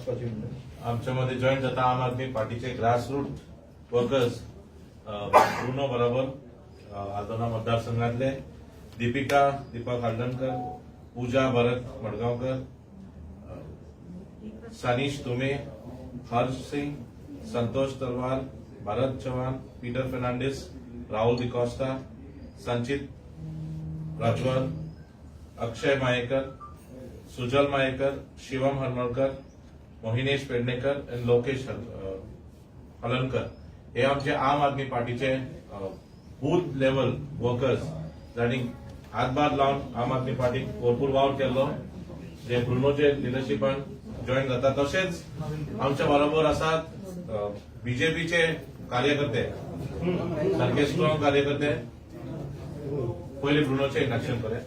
वचपाची म्हणजे. आमच्या मध्ये जॉईन जाता आम आदमी पार्टीचे ग्रासरूट वर्कर्स ब्रुनो बरोबर आल्दोना मतदारसंघातले दीपिका दीपक हळदणकर, पूजा भरत मडगांवकर, सानिश तुमे, हर्ष सिंग, संतोष तलवार, भरत चव्हाण, पीटर फर्नांडिस, राहुल डिकॉस्टा, संचित राजवर, अक्षय मायेकर, सुजल मायेकर, शिवम हरमलकर, मोहिनेश पेडणेकर आणि लोकेश हलनकर. हे आमचे आम आदमी पार्टीचे बूथ लेवल वर्कर्स जांणी हातभार लावन आम आदमी पार्टीक भरपूर वावर केल्लो, जे ब्रुनोचे लिडरशिपान जॉईन जाता. तशेंच आमच्या बरोबर आसात बीजेपीचे कार्यकर्ते, सारखे स्ट्रॉंग कार्यकर्ते. पयले ब्रुनोचे इंडक्शन करूया.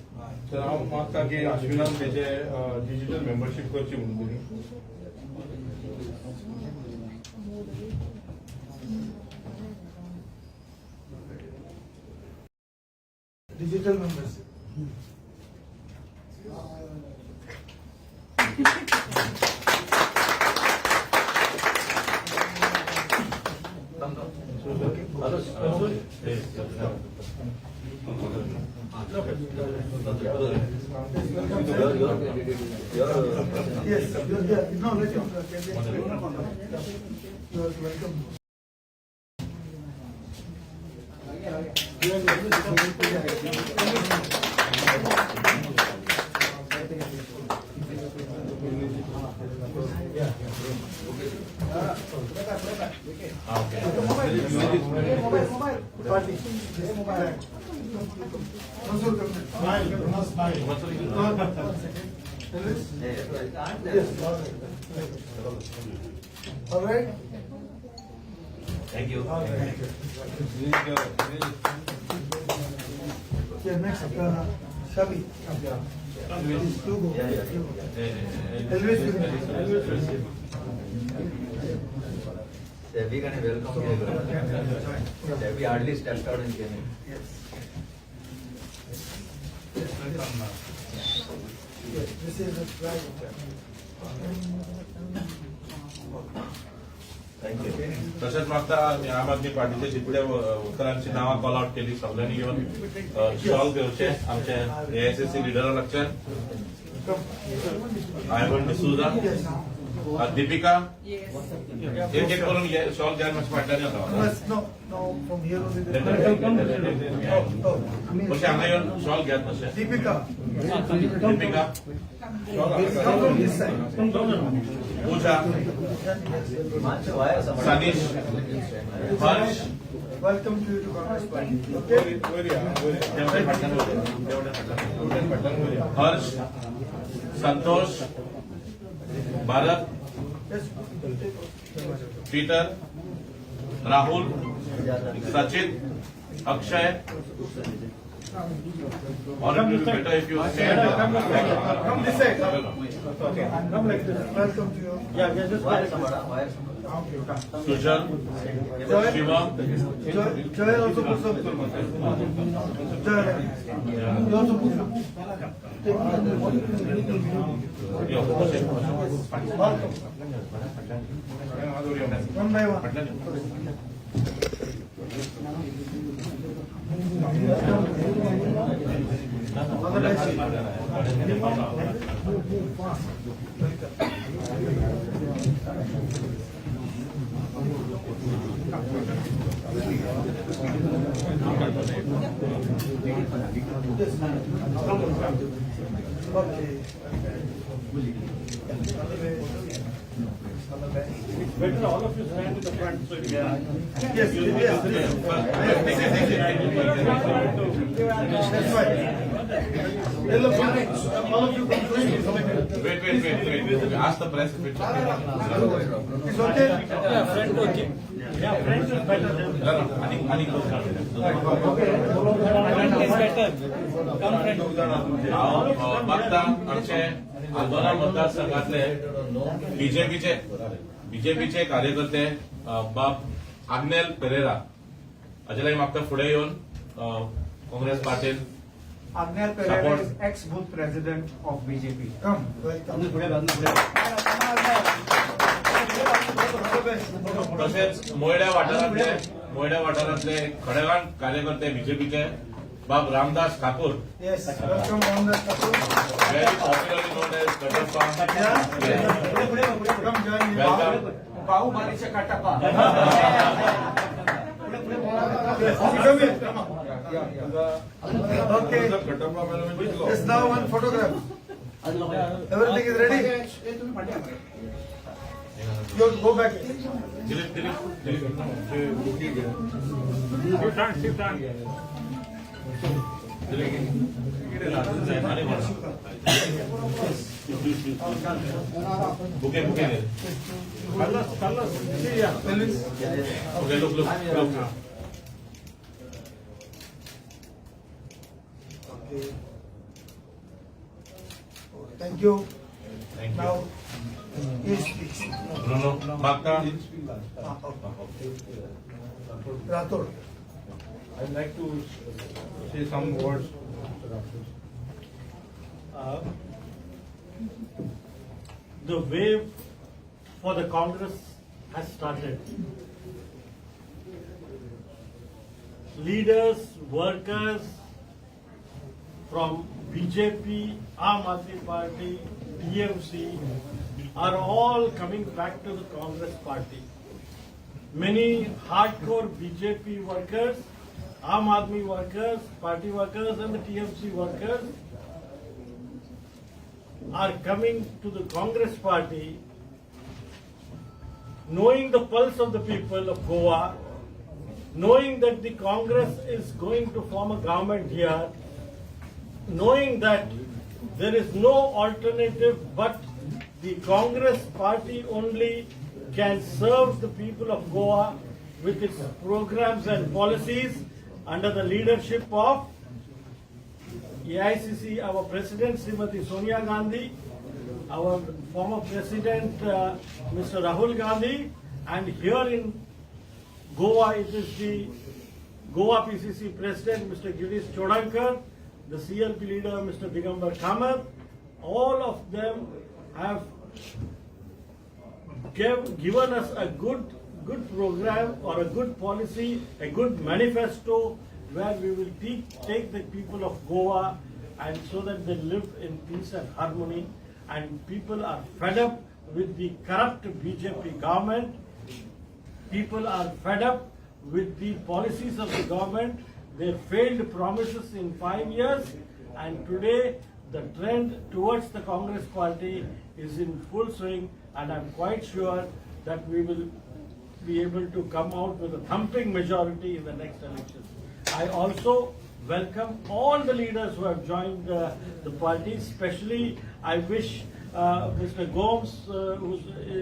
तर हांव मागता की आश्विनान तेजे डिजिटल मेंबरशीप करची म्हणून तुमी. Digital membership. Yes, you're there. No, let him. You are welcome. Okay. Mobile, mobile. Party. Mobile. Mansoor, come. Smile, smile. Elvis? Yes. All right. Thank you. All right. Yeah, next, Shabi. Please, you go. Elvis will. Debbie can welcome you. Debbie hardly stepped out and came in. Yes. Yes, this is the flag. Thank you. तशेंच मागता आमी आम आदमी पार्टीचे जितले वर्करांची नांवां call out केली, सगळ्यांनी येवन शॉल घेवचे आमचे एआयसीसी लिडरा लागच्यान. आयवन डिसुजा, दीपिका, एक एक करून शॉल घ्या, मातशें फाटल्यान येता. Yes, no, from here only. Oh, oh. मातशें हांगा येवन शॉल घेयात मातशें. Deepika, Deepika. Come from this side. Puja. Sanish, Harsh. Welcome to you to Congress Party. Okay? वयर या, वयर या. तेवढे फाटल्यान वयर, तेवढे फाटल्यान. फाटल्यान वयर या. हर्ष, Santosh, Bharat, Yes. Peter, Rahul, Sachin, Akshay. Or it will be better if you stand. Come this side. Okay, come like this. Welcome to you. Sujal, Joy. Shivam. Joy, Joy also put some. Joy, you also put some. Take. यो, मातशें. Welcome. One by one. फाटल्यान यो. All the best. Move fast. Welcome. Yes. Okay. All the best. All the best. It's better all of you stand to the front so you can. Yes. That's right. All of you come to Wait, wait, wait, wait. Ask the press if it's okay. It's okay? Yeah, front okay. Yeah, front is better. No, no, आनी close. Front is better. Come front. हांव मागता आमचे आल्दोना मतदारसंघातले बीजेपीचे कार्यकर्ते बाब आग्नेल पेरेरा हाजे लागीं मागता फुडें येवन Congress पार्टीन Agnel Pereira Support. is ex-booth president of BJP. Come, welcome. पुढे बाजूला पुढे. तशेंच मोयड्या वाठारांतले खडेगांठ कार्यकर्ते बीजेपीचे बाब Ramdas Thakur, Yes, welcome Ramdas Thakur. Very popularly known as Kattappa. Come join me. Welcome. बाहुबलीच्या Kattappa. Yes, come here, come on. Okay. Kattappa मेलो जितलो. Yes, now one photograph. Everything is ready? You go back. Dilip, Dilip, Dilip. Bouquet घे. Sit down, sit down. आणि कोण? Bouquet, bouquet घे. Carlos, Carlos, see ya. Elvis. Okay, look, look, look. Okay. Thank you. Thank you. Now, he speaks. Bruno, Magda. Ah, okay. Rathod. I'd like to say some words. The wave for the Congress has started. Leaders, workers from BJP, Aam Aadmi Party, TMC are all coming back to the Congress party. Many hardcore BJP workers, Aam Aadmi workers, party workers and the TMC workers are coming to the Congress party, knowing the pulse of the people of Goa, knowing that the Congress is going to form a government here, knowing that there is no alternative but the Congress party only can serve the people of Goa with its programs and policies under the leadership of AICC, our President Srimati Sonia Gandhi, our former President Mr. Rahul Gandhi, and here in Goa it is the Goa PCC President Mr. Girish Chodankar, the CLP leader Mr. Digambar Kamath. All of them have given us a good program or a good policy, a good manifesto where we will take the people of Goa and so that they live in peace and harmony. And people are fed up with the corrupt BJP government. People are fed up with the policies of the government, their failed promises in 5 years, and today the trend towards the Congress party is in full swing, and I'm quite sure that we will be able to come out with a thumping majority in the next elections. I also welcome all the leaders who have joined the party. Especially, I wish Mr. Gomes, who's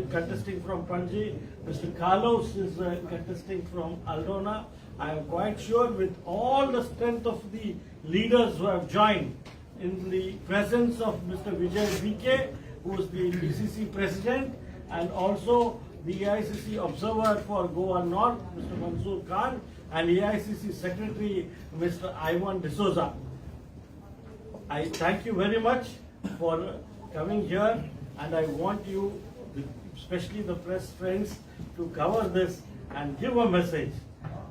contesting from Panji, Mr. Carlos is contesting from Aldona. I am quite sure with all the strength of the leaders who have joined, in the presence of Mr. Vijay VK, who is the PCC president, and also the AICC observer for Goa North, Mr. Mansoor Khan, and AICC secretary, Mr. Ivan D'Souza. I thank you very much for coming here, and I want you, especially the press friends, to cover this and give a message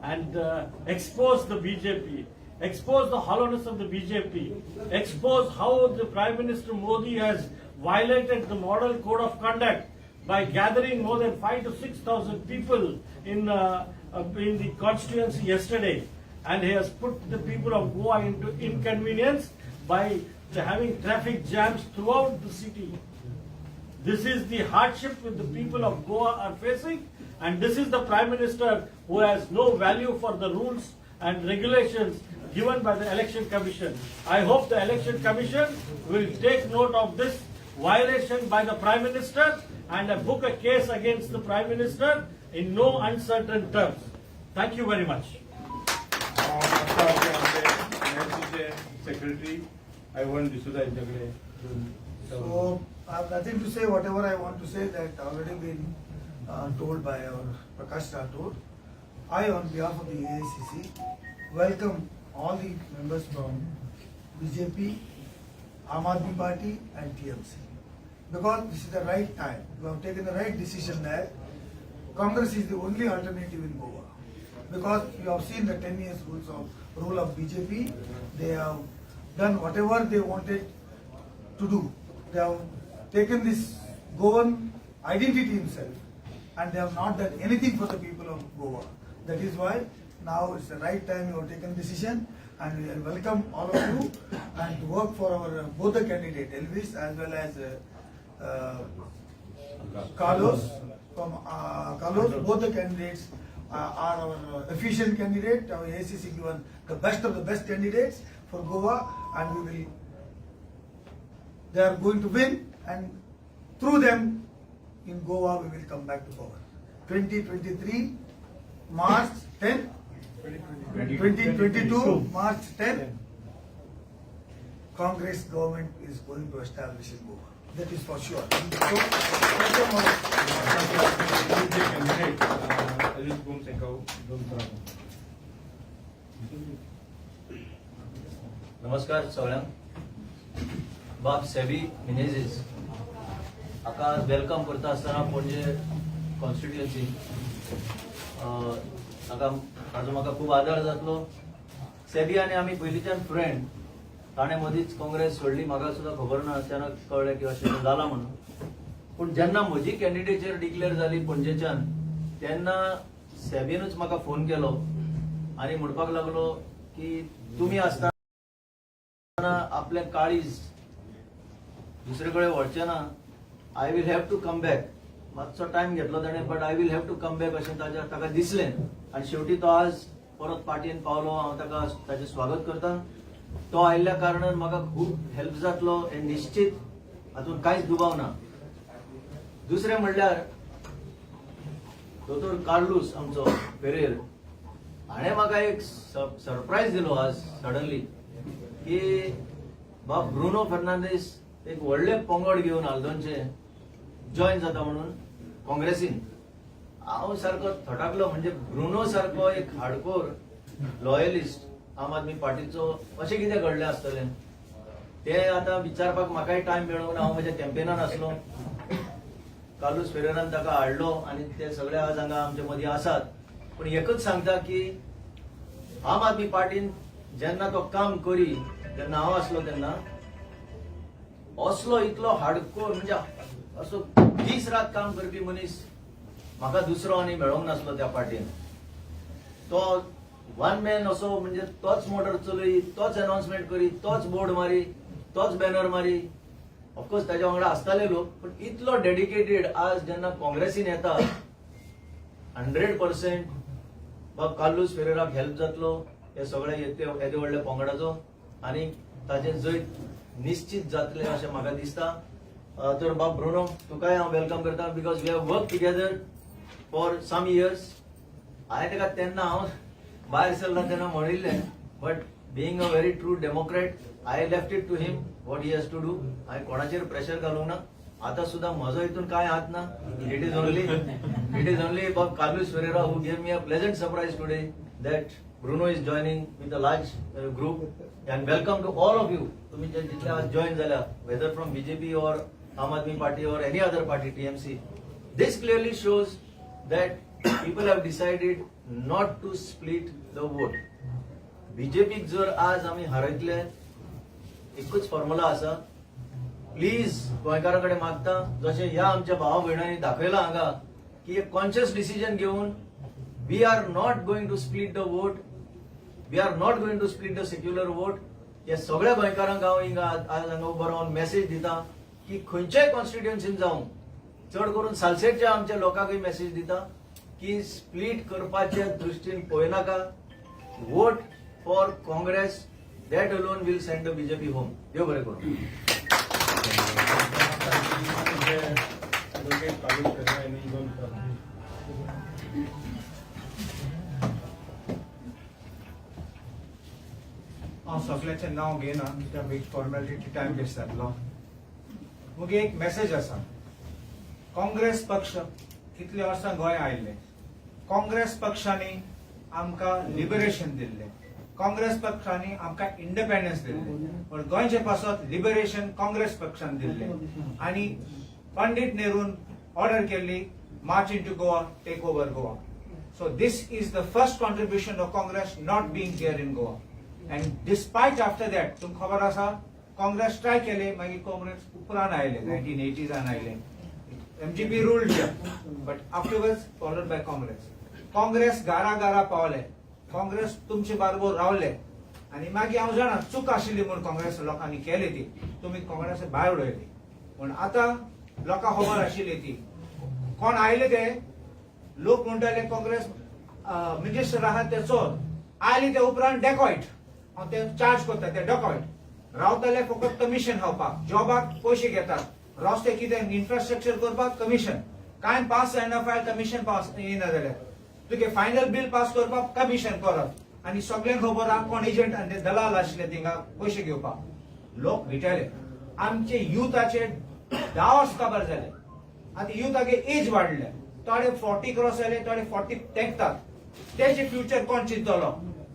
and expose the BJP, expose the hollowness of the BJP, expose how the Prime Minister Modi has violated the model code of conduct by gathering more than 5 to 6,000 people in the constituency yesterday, and he has put the people of Goa into inconvenience by having traffic jams throughout the city. This is the hardship that the people of Goa are facing, and this is the Prime Minister who has no value for the rules and regulations given by the Election Commission. I hope the Election Commission will take note of this violation by the Prime Minister and book a case against the Prime Minister in no uncertain terms. Thank you very much. Secretary Ivan D'Souza यांच्याकडे. So I have nothing to say. Whatever I want to say that already been told by our Prakash Rathod. I, on behalf of the AICC, welcome all the members from BJP, Aam Aadmi Party and TMC. Because this is the right time. You have taken the right decision there. Congress is the only alternative in Goa, because you have seen the 10 years rules of rule of BJP. They have done whatever they wanted to do. They have taken this Goan identity himself, and they have not done anything for the people of Goa. That is why now it's the right time you have taken decision, and we welcome all of you and to work for our both the candidate Elvis as well as Carlos from Carlos. Both the candidates are our efficient candidate. Our ACC given the best of the best candidates for Goa, and we will. They are going to win, and through them, in Goa we will come back to power. 2023 March 10, 2022 March 10, Congress government is going to establish in Goa. That is for sure. So, welcome all. Candidate Elvis Gomes हांकां दोन उतरां. नमस्कार सगळ्यांक. बाब सेबी मिनेझीस हाका welcome करता आसतना Panaji constituency ताका ताजो म्हाका खूब आदार जातलो. सेबी आनी आमी पयलींच्यान फ्रेंड. ताणें मदींच काँग्रेस सोडली, म्हाका सुद्दां खबर ना, अचानक कळ्ळें की अशें जालां म्हणून. पूण जेन्ना म्हजी कॅन्डिडेचर डिक्लेअर जाली पणजेच्यान, तेन्ना सेबीनूच म्हाका फोन केलो आनी म्हणपाक लागलो की तुमी आसतना आपलें काळीज दुसरे कडेन वळचें ना, I will have to come back. मातसो टायम घेतलो ताणें, but I will have to come back अशें ताज्या ताका दिसलें आनी शेवटी तो आज परत पार्टीन पावलो. हांव ताका ताचें स्वागत करता. तो आयिल्ल्या कारणान म्हाका खूब हेल्प जातलो हें निश्चित, हातूंत कांयच दुबाव ना. दुसरें म्हणल्यार दोतोर कार्लूस आमचो फेरेर हाणें म्हाका एक सरप्रायज दिलो आज सडनली की बाब ब्रुनो फर्नांडीस एक व्हडले पंगड घेवन आल्दोनचे जॉयन जाता म्हणून काँग्रेसीन. हांव सारको थटाकलो. म्हणजे ब्रुनो सारको एक हार्डकोर लॉयलिस्ट आम आदमी पार्टीचो, अशें कितें घडलें आसतलें तें आतां विचारपाक म्हाकाय टायम मेळूंक ना. हांव म्हज्या कॅम्पेनान आसलो. कार्लूस फेरेरान ताका हाडलो आनी ते सगळे आज हांगा आमचे मदीं आसात. पूण एकच सांगता की आम आदमी पार्टीन जेन्ना तो काम करी तेन्ना हांव आसलो, तेन्ना असलो इतलो हार्डकोर, म्हणजे असो दीस रात काम करपी मनीस म्हाका दुसरो आनी मेळोंक नासलो त्या पार्टीन. तो वन मॅन असो, म्हणजे तोच मोटर चलयी, तोच अनाउन्समेंट करी, तोच बोर्ड मारी, तोच बॅनर मारी. ऑफकोर्स ताच्या वांगडा आसताले लोक, पण इतलो डेडिकेटेड. आज जेन्ना काँग्रेसीन येता, 100% बाब कार्लूस फेरेराक हेल्प जातलो हे सगळे येदे व्हडल्या पंगडाचो आनी ताचें जैत निश्चित जातलें अशें म्हाका दिसता. तर बाब ब्रुनो, तुकाय हांव welcome करता, because we have work together for some years. हांवें ताका तेन्ना हांव भायर सरला तेन्ना म्हणिल्लें, but being a very true democrat, I left it to him what he has to do. हांवें कोणाचेर प्रेशर घालूंक ना. आतां सुद्दां म्हजो हितून कांय हात ना. It is only बाब Carlos Ferreira who gave me a pleasant surprise today that Bruno is joining with a large group, and welcome to all of you. तुम्ही जे जितले आज जॉईन झाल्या, whether from BJP or Aam Aadmi Party or any other party, TMC, this clearly shows that people have decided not to split the vote. बीजेपीक जर आज आमी हारयतले, एकूच formula आसा. Please गोंयकारां कडेन मागता, जशें ह्या आमच्या भावा भयणांनी दाखयलां हांगा की एक कॉन्शियस डिसिजन घेवन we are not going to split the vote, we are not going to split the secular vote. हे सगळ्या गोंयकारांक हांव हिंगा आज हांगा उबो रावन मेसेज दिता की खंयच्याय कॉन्स्टिट्युएन्सीन जावं, चड करून सालसेटच्या आमच्या लोकांकूय मेसेज दिता की स्प्लीट करपाच्या दृश्टीन पळयनाका. Vote for Congress, that alone will send the BJP home. देव बरें करूं. ॲडव्होकेट कार्लूस फेरेरा यांनी दोन उतरां. हांव सगळ्याचें नांव घेयना कित्याक एक फॉर्मेलिटी टायम वेस्ट जातलो. मुगे एक मेसेज आसा. काँग्रेस पक्ष कितले वर्सां गोंय आयिल्ले, काँग्रेस पक्षांनी आमकां लिबरेशन दिल्लें, काँग्रेस पक्षांनी आमकां इंडिपेंडन्स दिल्लें, पण गोंयचे पासत लिबरेशन काँग्रेस पक्षान दिल्लें आनी पंडित नेरून ऑर्डर केल्ली. March into Goa, take over Goa. So this is the first contribution of Congress not being here in Goa. And despite after that, तुमकां खबर आसा, काँग्रेस ट्राय केले, मागीर काँग्रेस उपरांत आयले, 1980s आयले. MGP ruled here, but afterwards followed by Congress. Congress घरा घरा पावले, काँग्रेस तुमचे बरोबर रावले आनी मागीर हांव जाणा चूक आशिल्ली म्हूण काँग्रेस लोकांनी केली ती, तुमी काँग्रेस भायर उडयली. पूण आतां लोकांक खबर आशिल्ली ती कोण आयले ते लोक म्हणटाले काँग्रेस मिनिस्टर आहा ते चोर आयले, ते उपरांत डेकॉयट. हांव ते चार्ज करता, ते डेकॉयट रावताले, फकत कमिशन खावपाक, जॉबाक पयशे घेतात, रस्ते कितें इन्फ्रास्ट्रक्चर करपाक कमिशन, कांय पास जायना फायल, कमिशन पास येना जाल्यार तुगे फायनल बील पास करपाक कमिशन करत. आनी सगळ्यांक खबर आहा कोण एजंट आनी ते दलाल आशिल्ले थिंगा पयशे घेवपाक. लोक विटाले, आमचे युथाचे 10 वर्स काबार जाले. आतां युथागे एज वाडले, थोडे 40 क्रॉस जाले, थोडे 40 तेंकतात. तेजे फ्युचर कोण चिंतलो?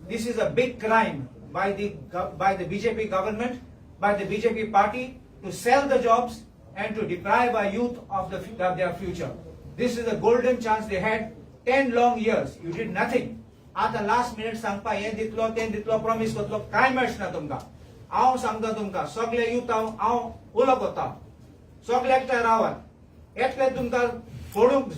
This is a big crime by the BJP government, by the BJP party, to sell the jobs and to deprive our youth of their future. This is a golden chance they had. 10 long years. You did nothing. आतां last minute सांगपा हें दितलो, तें दितलो, promise करतलो, कांय मेळच ना तुमकां. हांव सांगता तुमकां, सगळे युथ हांव हांव उलो करता, सगळे एकठांय रावात. येतले तुमकां फोडूंक,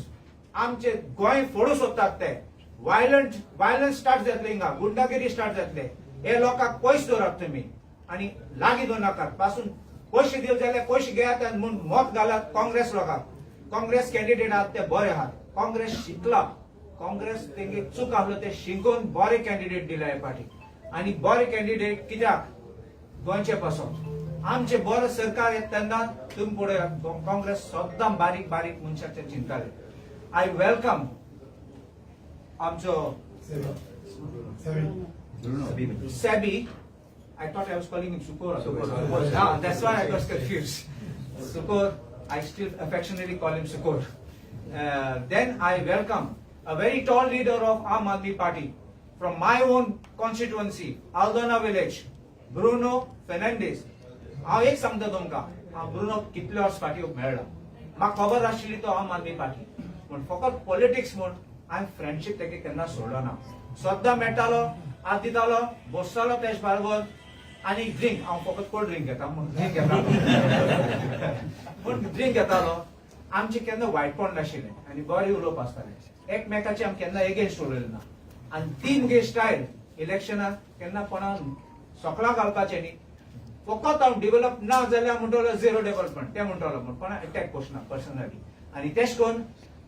आमचे गोंय फोडूंक सोदतात ते. वायलंट स्टार्ट जातले हिंगा, गुंडागिरी स्टार्ट जातले. हे लोकांक पयस दवरात तुमी आनी लागीं दवर पासून. पयशे दिले जाल्यार पयशे घेयात आनी म्हूण मत घालात काँग्रेस लोकांक. काँग्रेस कॅन्डिडेट आहात ते बरे आहात. काँग्रेस शिकला, काँग्रेस तेंगे चूक आहलो ते शिकोवन बरे कॅन्डिडेट दिले हे पाटी. आनी बरे कॅन्डिडेट कित्याक? गोंयचे पासत. आमचे बरो सरकार येता तेन्ना तुमी पळयात, काँग्रेस सद्दां बारीक बारीक मनशाचे चिंताले. I welcome आमचो Sebi. I thought I was calling him Sukor. Sukor. Ah, that's why I was confused. Sukor, I still affectionately call him Sukor. Then I welcome a very tall leader of Aam Aadmi Party from my own constituency, Aldona village, Bruno Fernandez. हांव एक सांगता तुमकां, हांव Bruno कितले वर्स फाटीं मेळ्ळा, म्हाका खबर आशिल्ली तो आम आदमी पार्टी, पूण फकत पॉलिटिक्स म्हूण हांवें फ्रेंडशीप तेगे केन्ना सोडलो ना. सद्दां मेळटालो, हात दितालो, बसतालो तेज बरोबर आनी ड्रिंक, हांव फकत कोल्ड ड्रिंक घेता म्हूण ड्रिंक घेतालो, पूण ड्रिंक घेतालो. आमचें केन्ना वायटपण नाशिल्लें आनी बरें उलोवप आसतालें एकमेकाचें. आमी केन्ना एगेन्स्ट उलयलें ना. आनी ती मुगे स्टायल इलेक्शनाक केन्ना कोणाक सोकलां घालपाचें न्ही. फकत हांव डेव्हलप ना जाल्यार म्हणटलो झिरो डेव्हलपमेंट तें म्हणटलो, म्हूण कोणा एटॅक करना पर्सनली. आनी तेश करून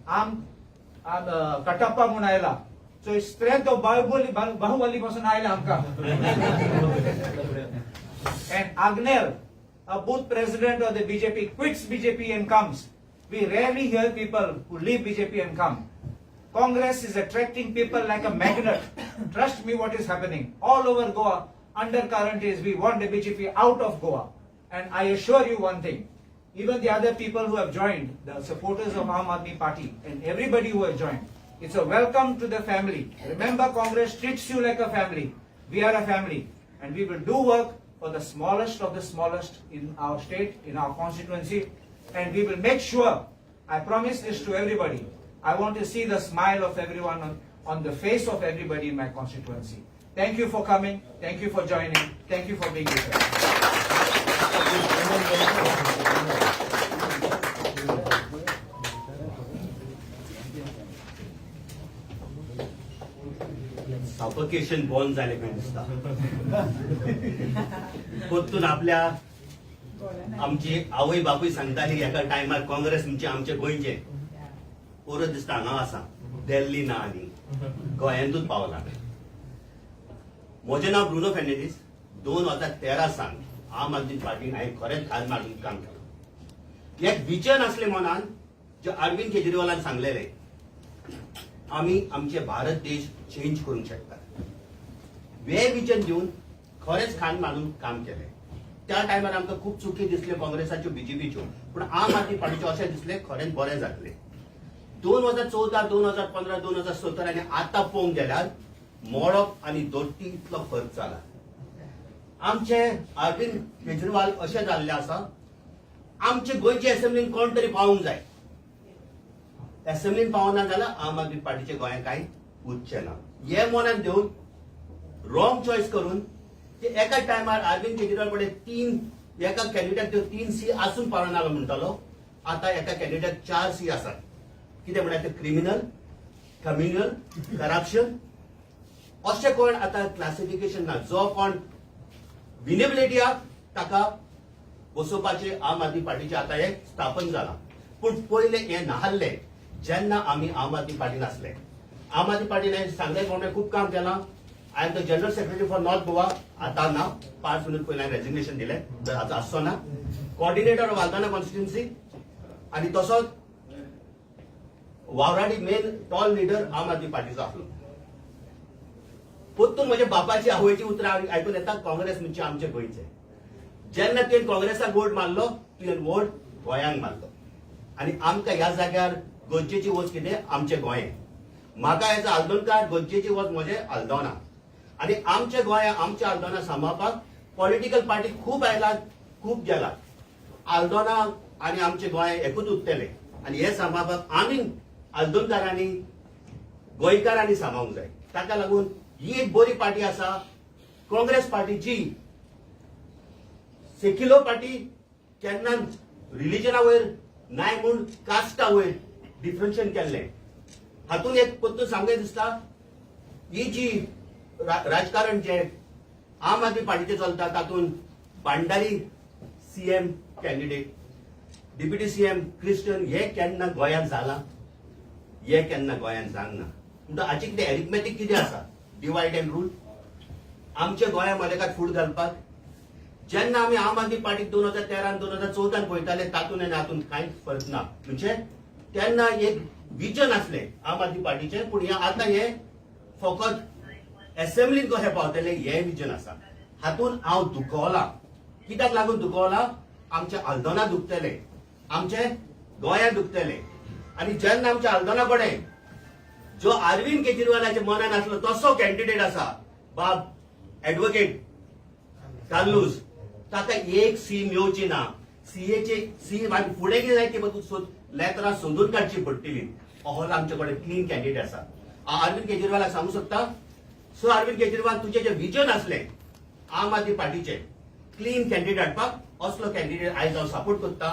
आम आम कटप्पा म्हूण आयला, so strength of Baahubali, Baahubali पासून आयला आमकां. And Agnel, a booth president of the BJP, quits BJP and comes. We rarely hear people who leave BJP and come. Congress is attracting people like a magnet. Trust me, what is happening all over Goa, undercurrent is we want the BJP out of Goa. And I assure you one thing, even the other people who have joined, the supporters of Aam Aadmi Party and everybody who has joined, it's a welcome to the family. Remember, Congress treats you like a family. We are a family and we will do work for the smallest of the smallest in our state, in our constituency, and we will make sure, I promise this to everybody, I want to see the smile of everyone on the face of everybody in my constituency. Thank you for coming. Thank you for joining. Thank you for being with us. Suffocation बॉन जालें खंय दिसता. परतून आपल्या आमची आवय बापूय सांगताली एका टायमार काँग्रेस म्हणजे आमचे गोंयचे. परत दिसता हांगा आसा, दिल्ली ना आनी गोंयांतूच पावला. म्हजें नांव ब्रुनो फेर्नांडीस. 2013 सावन आम आदमी पार्टीन हांवें खरेंच खाल मारून काम केलां. एक विजन आसलें मनान, जे अरविंद केजरीवालान सांगलेलें, आमी आमचे भारत देश चेंज करूंक शकतात. वे विजन दिवन खरेंच खान मारून काम केलें. त्या टायमार आमकां खूब चुकी दिसल्यो काँग्रेसाच्यो, बीजेपीच्यो, पूण आम आदमी पार्टीच्यो अशें दिसलें खरेंच बरें जातलें. 2014, 2015, 2017 आनी आतां पळोवंक गेल्यार मोडप आनी दोट्टी इतलो फरक जाला. आमचे अरविंद केजरीवाल अशें जाल्ले आसा, आमचे गोंयचे असेंब्लीन कोण तरी पावूंक जाय. असेंब्लीन पावना जाल्यार आम आदमी पार्टीचे गोंयांत कांय उरचें ना. हे मनान घेवन रॉंग चॉयस करून ते एका टायमार अरविंद केजरीवाल कडेन तीन, एका कॅन्डिडेट त्यो 3 सी आसून पावना म्हणटालो, आतां एका कॅन्डिडेट 4 सी आसात. कितें म्हळ्यार ते क्रिमिनल, कम्युनल, करप्शन, अशें कोण आतां क्लासिफिकेशन ना. जो कोण विनेबिलिटी आहा ताका बसोवपाचें आम आदमी पार्टीचें आतां हें स्थापन जालां. पूण पयलें हें नाहल्लें जेन्ना आमी आम आदमी पार्टी नासले. आम आदमी पार्टीन हांवें सांगलें कोणें खूब काम केलां. I am the general secretary for North Goa, आतां ना, 5 मिनट पयलीं हांवें रेजिग्नेशन दिलें, आतां आसचो ना. कॉर्डिनेटर ऑफ आल्दोना कॉन्स्टिट्युन्सी आनी तसोच वावराडी मेन टॉल लिडर आम आदमी पार्टीचो आसलो. परतून म्हज्या बापाची आवयची उतरां आयकून येता, काँग्रेस म्हणजे आमचे गोंयचे. जेन्ना तुवें काँग्रेसाक वोट मारलो, तुवें वोट गोंयांक मारलो. आनी आमकां ह्या जाग्यार गरजेची वस्त कितें, आमचें गोंय. म्हाका एज आल्दोनकार गरजेची वस्त म्हजें आल्दोना. आनी आमचें गोंय, आमचें आल्दोना सांबाळपाक पॉलिटिकल पार्टी खूब आयला, खूब गेला. आल्दोना आनी आमचें गोंय एकूच उरतलें आनी हें सांबाळपाक आमी आल्दोनकारांनी, गोंयकारांनी सांबाळूंक जाय. ताका लागून ही एक बरी पार्टी आसा काँग्रेस पार्टी, जी सेक्युलर पार्टी, केन्ना रिलिजना वयर नाय म्हूण कास्टा वयर डिफरन्शिएट केल्लें. हातून एक परतून सांगूं दिसता, ही जी राजकारण जे आम आदमी पार्टीचें चलता तातूंत Bhandari CM candidate, deputy CM Christian, हे केन्ना गोंयांत जालां? हे केन्ना गोंयांत जावंक ना. म्हणटा हाची कितें एरिथमेटीक कितें आसा, डिवायड एंड रूल. आमच्या गोंया मदेकात फूट घालपाक जेन्ना आमी आम आदमी पार्टीक 2013 2014 पळयताले, तातूंत आनी हातूंत कांयच फरक ना. म्हणजे तेन्ना एक विजन आसलें आम आदमी पार्टीचें, पूण हें आतां हें फकत एसेंब्लीन कशें पावतलें हें विजन आसा. हातूंत हांव दुखवलां. कित्याक लागून दुखवलां? आमचें आल्दोना दुखतलें, आमचें गोंया दुखतलें. आनी जेन्ना आमच्या आल्दोना कडेन जो अरविंद केजरीवालाच्या मनान आसलो तसो कॅन्डिडेट आसा, बाब एडवोकेट कार्लूस, ताका एक सी मेवची ना. सीएचे सी मागीर फुडें कितें जाय ती लेतरां सोदून काडची पडटली. हो आमचे कडेन क्लीन कॅन्डिडेट आसा. हांव अरविंद केजरीवालाक सांगूंक सोदता, सो अरविंद केजरीवाल, तुजें जें विजन आसलें आम आदमी पार्टीचें क्लीन कॅन्डिडेट हाडपाक, असलो कॅन्डिडेट आयज हांव सपोर्ट करता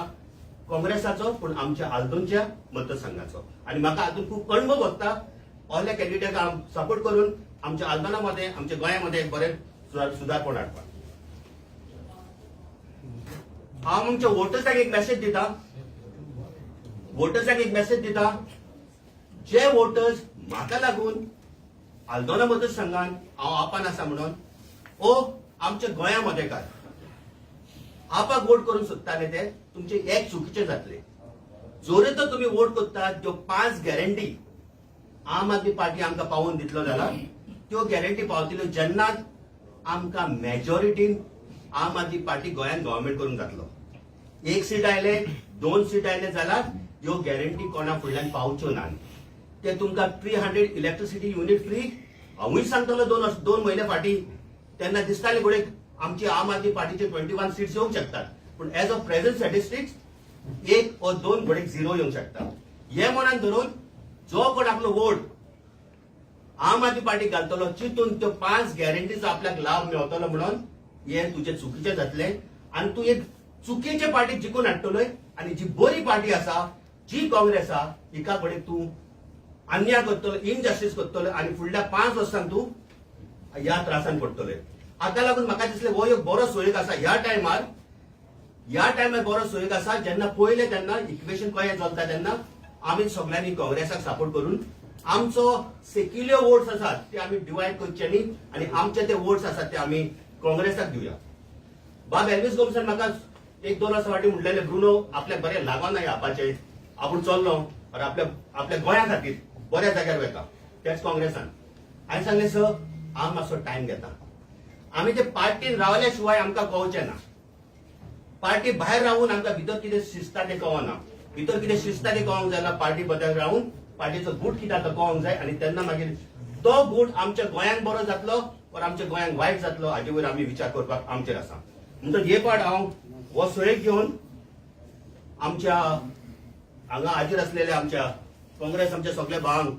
काँग्रेसाचो, पूण आमच्या आल्दोनच्या मतसंघाचो. आनी म्हाका हातूंत खूब अणभव भोगता. असल्या कॅन्डिडेटाक हांव सपोर्ट करून आमच्या आल्दोना मध्ये, आमच्या गोंयामध्ये बरें सुदारपण हाडपाक. हांव आमच्या वोटर्साक एक मेसेज दिता, वोटर्साक एक मेसेज दिता, जे वोटर्स म्हाका लागून आल्दोना मतसंघान हांव आपान आसा म्हणून ओ आमच्या गोंया मदेकार आपाक वोट करूंक सोदताले, ते तुमचे एक चुकीचे जातले. जोरे तर तुमी वोट करतात, त्यो 5 गॅरंटी आम आदमी पार्टी आमकां पावोवन दितलो जाल्यार त्यो गॅरंटी पावतल्यो जेन्नाच आमकां मेजॉरिटीन आम आदमी पार्टी गोंयांत गव्हर्मेंट करूंक जातलो. 1 सीट आयले, 2 सीट आयले जाल्यार ह्यो गॅरंटी कोणा फुडल्यान पावच्यो ना. ते तुमकां 300 इलेक्ट्रिसिटी युनिट फ्री हांवूय सांगतलो 2 म्हयने फाटीं, तेन्ना दिसतालें घडये आमची आम आदमी पार्टीचे 21 सीट्स येवंक शकतात, पूण एज ऑफ प्रेझेंट स्टॅटिस्टिक्स 1 वा 2 घडये 0 येवंक शकता. हे मनान धरून जो कोण आपलो वोट आम आदमी पार्टीक घालतलो चिंतून त्यो 5 गॅरंटीचो आपल्याक लाभ मेवतलो म्हणून, हे तुजें चुकीचें जातलें आनी तूं एक चुकीचे पार्टी जिखून हाडटलोय आनी जी बरी पार्टी आसा, जी काँग्रेस आसा, हिका कडेन तूं अन्याय करतलो, इनजस्टीस करतलो आनी फुडल्या 5 वर्सांक तूं ह्या त्रासान पडटले. हाका लागून म्हाका दिसलें हो एक बरो सोयीक आसा ह्या टायमार, ह्या टायमार बरो सोयीक आसा. जेन्ना पळयलें तेन्ना इक्वेशन कशें चलता, तेन्ना आमी सगळ्यांनी काँग्रेसाक सपोर्ट करून आमचो सेक्युलर वोट्स आसात ते आमी डिवायड करचे न्ही आनी आमचे ते वोट्स आसात ते आमी काँग्रेसाक दिवया. बाब एल्वीस गोमसान म्हाका 1-2 वर्सां फाटीं म्हणलेले, ब्रुनो आपल्याक बरें लागना ह्या आपाचें, आपूण चल्लो और आपल्या आपल्या गोंया खातीर बऱ्या जाग्यार वता त्याच काँग्रेसान. हांवें सांगलें, सर, हांव मातसो टायम घेता, आमी ते पार्टीन रावल्या शिवाय आमकां कळचें ना. पार्टी भायर रावून आमकां भितर कितें शिजता तें कळना. भितर कितें शिजता तें कळोंक जाय जाल्यार पार्टी बदल रावून पार्टीचो गूट कितें आतां कळोंक जाय आनी तेन्ना मागीर तो गूट आमच्या गोंयांक बरो जातलो वा आमच्या गोंयांक वायट जातलो हाजे वयर आमी विचार करपाक आमचेर आसा. म्हणटच हे पाट हांव हो सोयेक घेवन आमच्या हांगा हाजीर आसलेल्या आमच्या काँग्रेस आमच्या सगल्या भावांक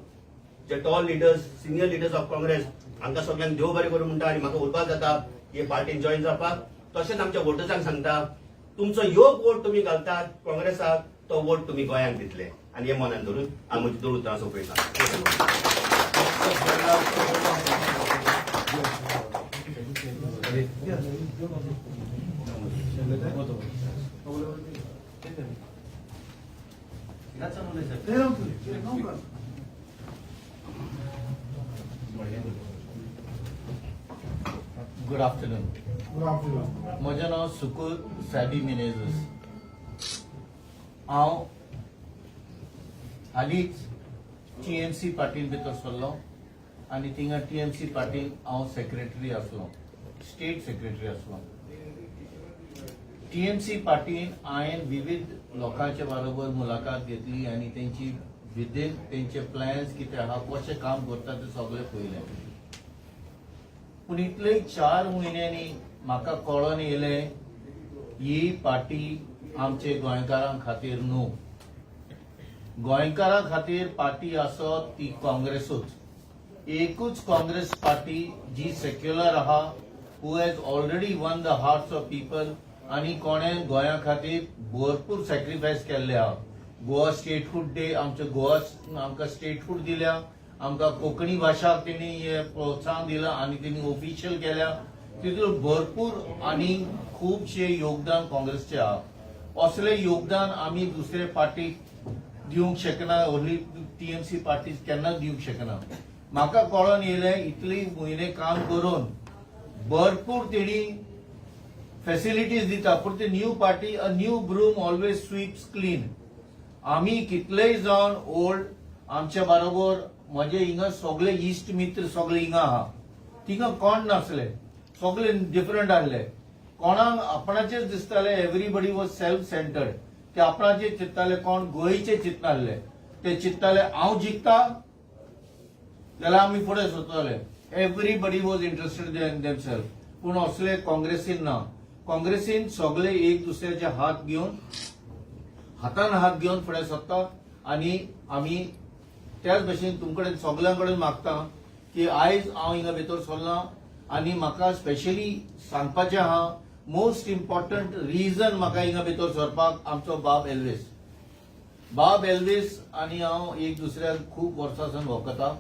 जे tall leaders, senior leaders of Congress हांकां सगल्यांक देव बरें करूं म्हणटा आनी म्हाका उर्बा जाता हे पार्टीन जॉयन जावपाक. तशेंच आमच्या वोटर्सांक सांगता, तुमचो योग वोट तुमी घालतात काँग्रेसाक, तो वोट तुमी गोंयांक दितले आनी हे मनान धरून हांव म्हजी दोन उतरां सोंपयतां. No problem. Good afternoon. म्हजें नांव सुकूर सॅबी मिनेझस. हांव हालींच टीएमसी पार्टीन भितर सरलो आनी थिंगा टीएमसी पार्टीन हांव सेक्रेटरी आसलो, स्टेट सेक्रेटरी आसलो. टीएमसी पार्टीन हांवें विविध लोकांच्या बरोबर मुलाखत घेतली आनी तेंची विदीन तेंचे प्लॅन्स कितें आहा, कशें काम करता तें सगळें पळयलें. पूण इतले 4 म्हयन्यांनी म्हाका कळोन येयलें, ही पार्टी आमचे गोंयकारां खातीर न्हू. गोंयकारां खातीर पार्टी आसत ती काँग्रेसूच. एकूच काँग्रेस पार्टी जी सेक्युलर आहा, who has already won the hearts of people आनी कोणे गोंया खातीर भरपूर सॅक्रिफायस केल्ले आहा. गोवा स्टेटहूड डे, आमच्या गोवा आमकां स्टेटहूड दिल्या, आमकां कोंकणी भाशा तेणी हे प्रोत्साहन दिलां आनी तेणी ऑफिशियल केल्या. तितून भरपूर आनी खुबशे योगदान काँग्रेसचे आहा. असले योगदान आमी दुसरे पार्टीक दिवंक शकना, only TMC party केन्नाच दिवंक शकना. म्हाका कळोन येयलें, इतली म्हयने काम करून भरपूर तेणी फॅसिलिटीज दिता, पूण ती new party, a new broom always sweeps clean. आमी कितलेय जावन ओल्ड, आमच्या बरोबर म्हजे हिंगा सगळे इश्ट मित्र सगळे हिंगा आहा. थिंगा कोण नासले, सगळे डिफरंट आहले. कोणाक आपणाचेच दिसताले. Everybody was self centered. ते आपणाचे चिंत्ताले, कोण गोंयचे चिंतनासले. ते चिंत्ताले, हांव जिखता जाल्यार आमी फुडें सरतले. Everybody was interested in themself. पूण असले काँग्रेसीन ना. काँग्रेसीन सगळे एक दुसऱ्याचे हात घेवन, हातान हात घेवन फुडें सरता. आनी आमी त्याच भशेन तुमकडेन सगल्यां कडेन मागता की आयज हांव हिंगा भितर सरलां आनी म्हाका स्पेशली सांगपाचें आहा, मोस्ट इम्पॉर्टंट रिजन म्हाका हिंगा भितर सरपाक आमचो बाब एल्वीस. बाब एल्वीस आनी हांव एक दुसऱ्याक खूब वर्सां सावन वळखता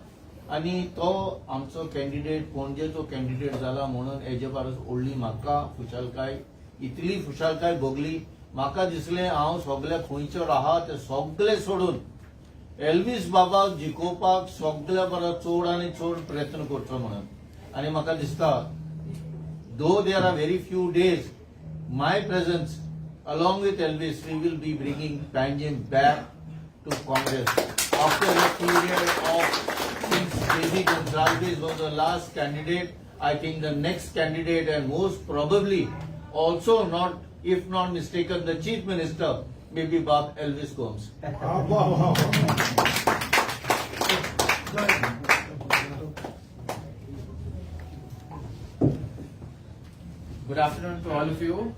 आनी तो आमचो कॅन्डिडेट, पणजेचो कॅन्डिडेट जाला म्हणून हेजे परस व्हडली म्हाका खुशालकाय, इतली खुशालकाय भोगली. म्हाका दिसलें, हांव सगळे खंयचर आहा ते सगळे सोडून एल्वीस बाबाक जिखोवपाक सगळ्या परस चड आनी चड प्रयत्न करचो म्हणून. आनी म्हाका दिसता, though there are very few days, my presence along with Elvis, we will be bringing Panjim back to Congress. After a period of since Baby Gonsalves was the last candidate, I think the next candidate and most probably also not, if not mistaken, the chief minister may be Bab Elvis Gomes. वाह. Good afternoon to all of you.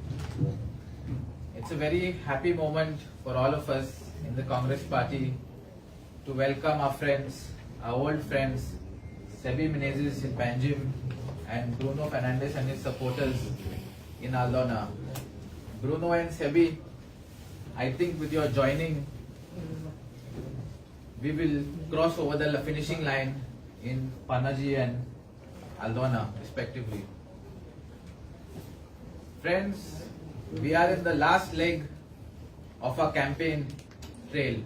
It's a very happy moment for all of us in the Congress party to welcome our friends, our old friends, Sebi Menezes in Panjim and Bruno Fernandes and his supporters in Aldona. Bruno and Sebi, I think with your joining, we will cross over the finishing line in Panaji and Aldona, respectively. Friends, we are in the last leg of our campaign trail.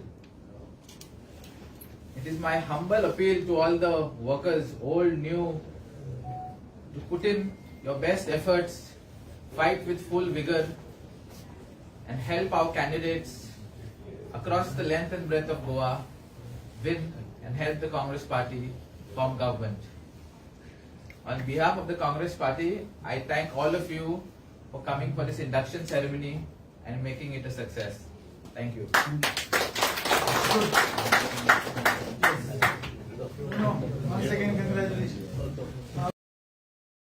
It is my humble appeal to all the workers, old, new, to put in your best efforts, fight with full vigor, and help our candidates across the length and breadth of Goa win and help the Congress party form government. On behalf of the Congress party, I thank all of you for coming for this induction ceremony and making it a success. Thank you. No, once again, congratulations.